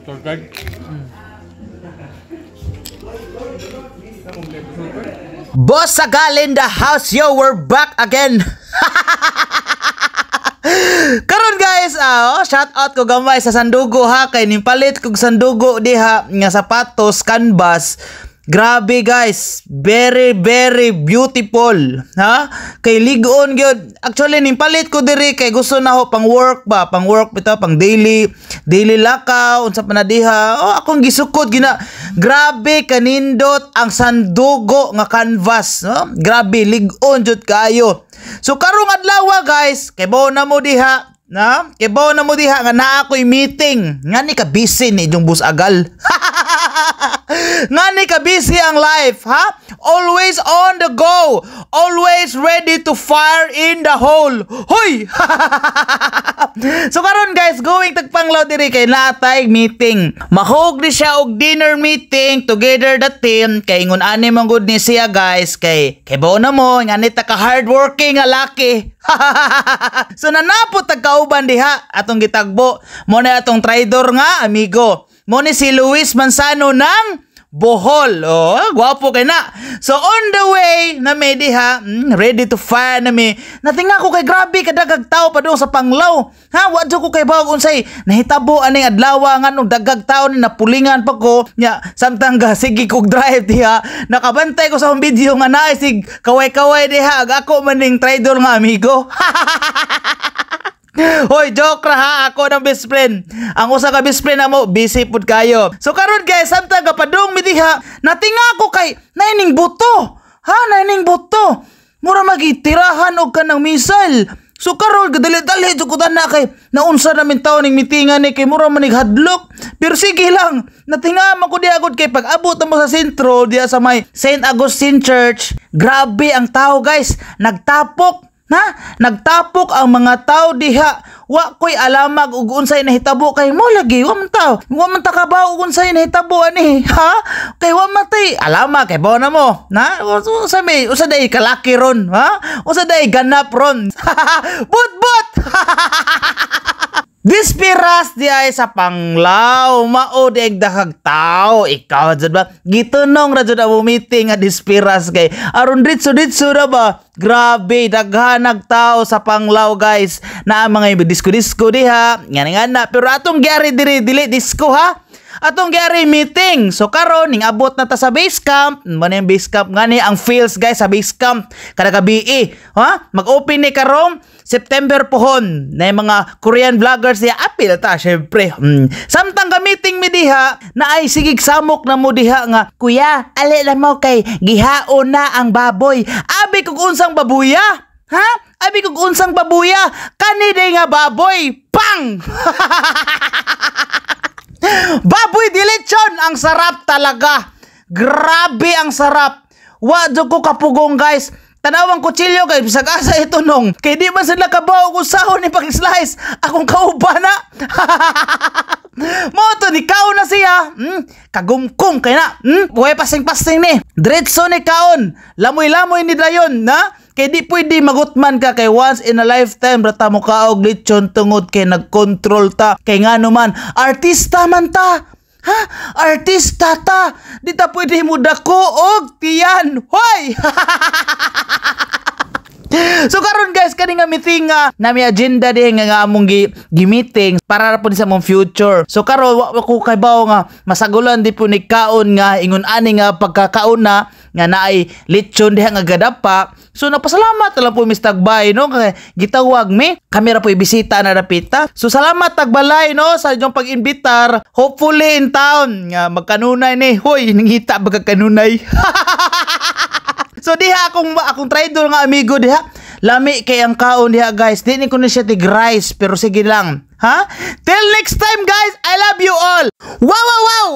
Tour guide. Boss Sagal in the house, yo, we're back again. Karon guys, oh, shout out ko gamay sa Sandugo ha, kay nimpalit kog Sandugo diha nga sapatos canvas. Grabe guys, very very beautiful, ha? Kay ligon gyud. Actually nimpalit ko diri kay gusto na ho pang work ba, pang work bitaw, pang daily daily lakaw unsa pa na diha. Oh, akong gisukod gina. Grabe kanindot ang Sandugo nga canvas, no? Grabe ligon jud kayo. So karong adlaw guys, kay bawo na mo diha, na? Kay bawo na mo diha nga naa ko'y meeting. Nga ni ka busy ni yung busagal. Nga ni ka busy ang life, ha? Always on the go. Always ready to fire in the hole. Hoy! So karon guys, going tagpanglaw diri kay naatay meeting. Mahog ni siya og dinner meeting together the team kay ingon ani man gud ni siya guys, kay bawo na mo nga ni ta ka hardworking nga laki. So nanapot tagkauban diha atong gitagbo mo na atong traidor nga amigo. Mo ni si Luis Manzano ng Bohol. Oh, gwapo kay na. So on the way na may diha, ready to fire na mi. Natinga ko kay grabe kadagag tao pa doon sa Panglao. Ha, wa jud ko kay bawag unsay nahitabo aning adlaw nga nung dagag tao ni napulingan pa ko. Nya samtang ga sige kog drive diha, nakabantay ko sa akong video nga naay sig kaway-kaway diha ag ako maning traidor nga amigo. Hoy, joke ra ha, ako ng best friend. Ang usa ka best friend amo, busy pud kayo. So karon guys, samtang gapadung mi diha, natinga ko kay naining buto. Ha, naining buto. Mura magitirahan og kanang missile. So karon gadali-dali jud ko na kay naunsa na min taon ning meetingan ni kay mura man hadlok. Pero sige lang, natinga man ko diha gud kay pag abot mo sa sentro diha sa may St. Augustine Church, grabe ang tao guys, nagtapok. Na, nagtapok ang mga tao diha. Wa ko'y alamag ug unsay nahitabo kay mo lagi wa man tao. Wa man ta kabaw ug unsay nahitabo ani, ha? Kay wa man tay alamag kay bawo na mo. Na, unsa may usa day kalaki ron, ha? Usa day ganap ron. But-but. Dispiras di ay sa Panglao, mao di dahag tao. Ikaw jud ba? Gitunong ra jud ang meeting nga dispiras kay aron ditso-ditso ra ba? Grabe daghan tao sa Panglao guys. Na mga disco-disco diha, ngani nga na, pero atong gyari diri dili disco ha. Atong gyari meeting. So karon ning abot na ta sa base camp. Mo na yung base camp ngani ang feels guys sa base camp kada gabi. Ha? Mag-open ni karong September pohon na yung mga Korean vloggers diha apil ta syempre. Samtang ka meeting mi diha na ay sigig samok na mo diha nga, "Kuya, ali na mo kay gihaon na ang baboy." Abi kog unsang babuya? Ha? Abi kog unsang babuya? Kani day nga baboy. Pang! Baboy de lechon, ang sarap talaga. Grabe ang sarap. Wa jud ko kapugong guys. Tanawang kutsilyo kay bisag asa ito nung. Kay di man sila kabaw kung sahon ni pag-slice. Akong kauban na. Mo to ni kaon na siya. Kagumkum kay na. Buhay pasing-pasing ni. Diretso ni kaon. Lamoy-lamoy ni dayon na. Kay di pwede magutman ka kay once in a lifetime rata mo kaog lechon tungod kay nagkontrol ta. Kay ngano man, artista man ta. Ha? Artista ta. Di ta pwede mo dako og tiyan. Hoy! So karon guys, kani nga meeting nga nami agenda din nga among gi, gi-meeting para ra pud sa among future. So karon wa ko kay bawo nga masagulan di po ni kaon nga ingon ani nga pagkakaon na nga naay lechon diha nga gadapa. So napasalamat lang po Mr. Tagbay no kay gitawag mi kami ra po ibisita na dapita. So salamat Tagbalay no sa inyong pag-imbitar. Hopefully in town nga magkanunay ni. Hoy, nangita ba kanunay? So diha akong akong traidor nga amigo diha. Lami kay ang kaon diha guys. Di ni ko ni siya tig rice pero sige lang. Ha? Till next time guys, I love you all. Wow wow wow.